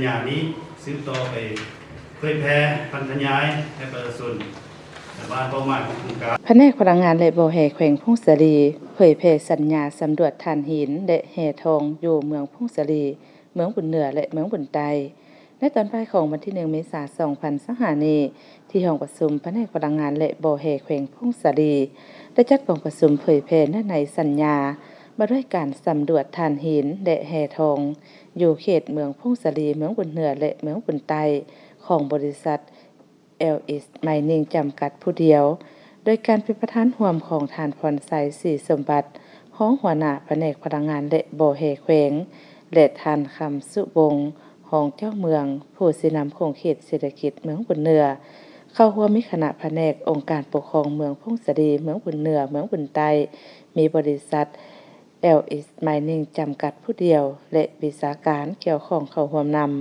ຍານີ້ສືບຕໍ່ໄປເຜີຍແຜ່ພັນຂະຫຍາຍໃຫ້ປະຊາຊົນໃນບ້ານເປົ້າໝາຍຂອງໂຄງການ. ພະແນກພະລັງງານ ແລະ ບໍ່ແຮ່ແຂວງຜົ້ງສາລີ ເຜີຍແຜ່ສັນຍາສຳຫຼວດຖ່ານຫີນ ແລະ ແຮ່ທອງ ຢູ່ເມືອງຜົ້ງສາລີ, ເມືອງບຸນເໜືອ ແລະ ເມືອງບຸນໃຕ້. ໃນຕອນບ່າຍຂອງວັນທີໜຶ່ງ ເມສາ ສອງພັນຊາວຫ້ານີ້, ທີ່ຫ້ອງປະຊຸມພະແນກພະລັງງານ ແລະ ບໍ່ແຮ່ແຂວງຜົ້ງສາລີ ໄດ້ຈັດກອງປະຊຸມເຜີຍແຜ່ເນື້ອໃນສັນຍາວ່າດ້ວຍການສຳຫຼວດຖ່ານຫີນ ແລະ ແຮ່ທອງ ຢູ່ເຂດເມືອງຜົ້ງສາລີ, ເມືອງບຸນເໜືອ ແລະ ເມືອງບຸນໃຕ້ ຂອງບໍລິສັດ ແອລເອັສ ໄມນິງ ຈຳກັດຜູ້ດຽວ, ໂດຍການເປັນປະທານຮ່ວມຂອງທ່ານ ພອນໄຊ ສີສົມບັດ ຮອງຫົວໜ້າພະແນກພະລັງງານ ແລະ ບໍ່ແຮ່ແຂວງ ແລະ ທ່ານ ຄຳສຸວົງ ຮອງເຈົ້າເມືອງ ຜູ້ຊີ້ນຳຂົງເຂດເສດຖະກິດເມືອງບຸນເໜືອ. ເຂົ້າຮ່ວມມີຄະນະພະແນກ ອົງການປົກຄອງເມືອງຜົ້ງສາລີ, ເມືອງບຸນເໜືອ, ເມືອງບຸນໃຕ້, ມີບໍລິສັດ ແອລເອັສ ໄມນິງ ຈຳກັດຜູ້ດຽວ ແລະ ວິຊາການກ່ຽວຂ້ອງເຂົ້າຮ່ວມນຳ.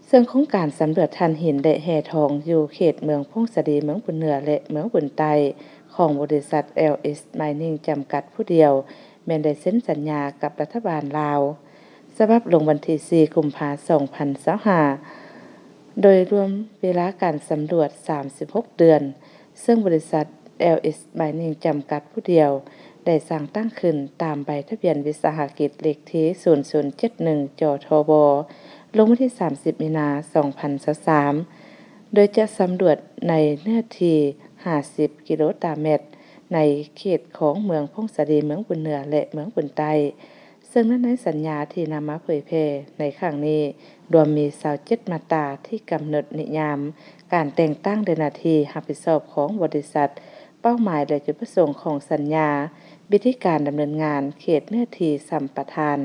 ເຊິ່ງໂຄງການສຳຫຼວດຖ່ານຫີນ ແລະ ແຮ່ທອງ ຢູ່ເຂດເມືອງຜົ້ງສາລີ, ເມືອງບຸນເໜືອ ແລະ ເມືອງບຸນໃຕ້ ຂອງບໍລິສັດ ແອລເອັສ ໄມນິງ ຈຳກັດຜູ້ດຽວ ແມ່ນໄດ້ເຊັນສັນຍາກັບລັດຖະບານລາວ ສະບັບລົງວັນທີສີ່ ກຸມພາ ສອງພັນຊາວຫ້າ ໂດຍລວມເວລາການສຳຫຼວດ ສາມສິບຫົກເດືອນ, ເຊິ່ງບໍລິສັດ ແອລເອັສ ໄມນິງ ຈຳກັດຜູ້ດຽວ ໄດ້ສ້າງຕັ້ງຂຶ້ນຕາມໃບທະບຽນວິສາຫະກິດເລກທີ ສູນສູນເຈັດໜຶ່ງ ຈທບ ລົງວັນທີສາມສິບ ມີນາ ສອງພັນຊາວສາມ ໂດຍຈະສຳຫຼວດໃນເນື້ອທີ່ຫ້າສິບກິໂລຕາແມັດ ໃນເຂດຂອງເມືອງຜົ້ງສາລີ, ເມືອງບຸນເໜືອ ແລະ ເມືອງບຸນໃຕ້. ເຊິ່ງເນື້ອໃນສັນຍາທີ່ນຳມາເຜີຍແຜ່ໃນຄັ້ງນີ້ ລວມມີຊາວເຈັດມາດຕາທີ່ກຳນົດນິຍາມການແຕ່ງຕັ້ງ ແລະ ໜ້າທີ່ຮັບຜິດຊອບຂອງບໍລິສັດ, ເປົ້າໝາຍ ແລະ ຈຸດປະສົງຂອງສັນຍາ, ວິທີການດຳເນີນງານ, ເຂດເນື້ອທີ່ສຳປະທານ,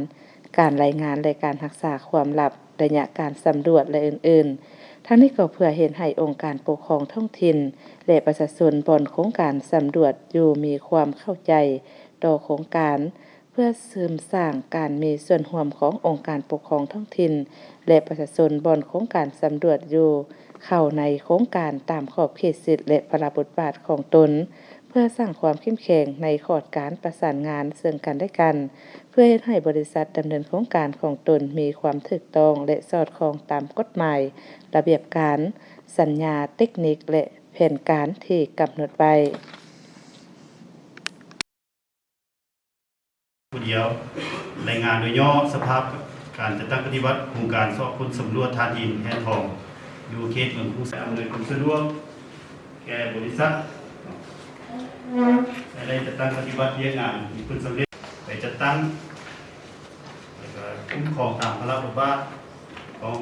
ການລາຍງານ ແລະ ການຮັກສາຄວາມລັບ, ໄລຍະການສຳຫຼວດ ແລະ ອື່ນໆ. ທັງນີ້ກໍເພື່ອເຮັດໃຫ້ອົງການປົກຄອງທ້ອງຖິ່ນ ແລະ ປະຊາຊົນບ່ອນໂຄງການສຳຫຼວດຢູ່ມີຄວາມເຂົ້າໃຈຕໍ່ໂຄງການ, ເພື່ອເສີມສ້າງການມີສ່ວນຮ່ວມຂອງອົງການປົກຄອງທ້ອງຖິ່ນ ແລະ ປະຊາຊົນບ່ອນໂຄງການສຳຫຼວດຢູ່ເຂົ້າໃນໂຄງການຕາມຂອບເຂດສິດ ແລະ ພາລະບົດບາດຂອງຕົນ, ເພື່ອສ້າງຄວາມເຂັ້ມແຂງໃນຂອດການປະສານງານເຊິ່ງກັນແລະກັນ, ເພື່ອເຮັດໃຫ້ບໍລິສັດດຳເນີນໂຄງການຂອງຕົນມີຄວາມຖືກຕ້ອງ ແລະ ສອດຄ່ອງຕາມກົດໝາຍ, ລະບຽບການ, ສັນຍາເຕັກນິກ ແລະ ແຜນການທີ່ກຳນົດໄວ້. ຜູ້ດຽວ ລາຍງານໂດຍຫຍໍ້ສະພາບການຈັດຕັ້ງປະຕິບັດໂຄງການຊອກຄົ້ນສຳຫຼວດຖ່ານຫີນແຮ່ທອງ ຢູ່ເຂດເມືອງພູສາ ອຳນວຍຄວາມສະດວກແກ່ບໍລິສັດ ໃຫ້ໄດ້ຈັດຕັ້ງປະຕິບັດວຽກງານໃຫ້ຜົນສຳເລັດ ໄປຈັດຕັ້ງ ແລະ ກະຄຸ້ມຄອງຕາມພາລະບົດບາດຂອງ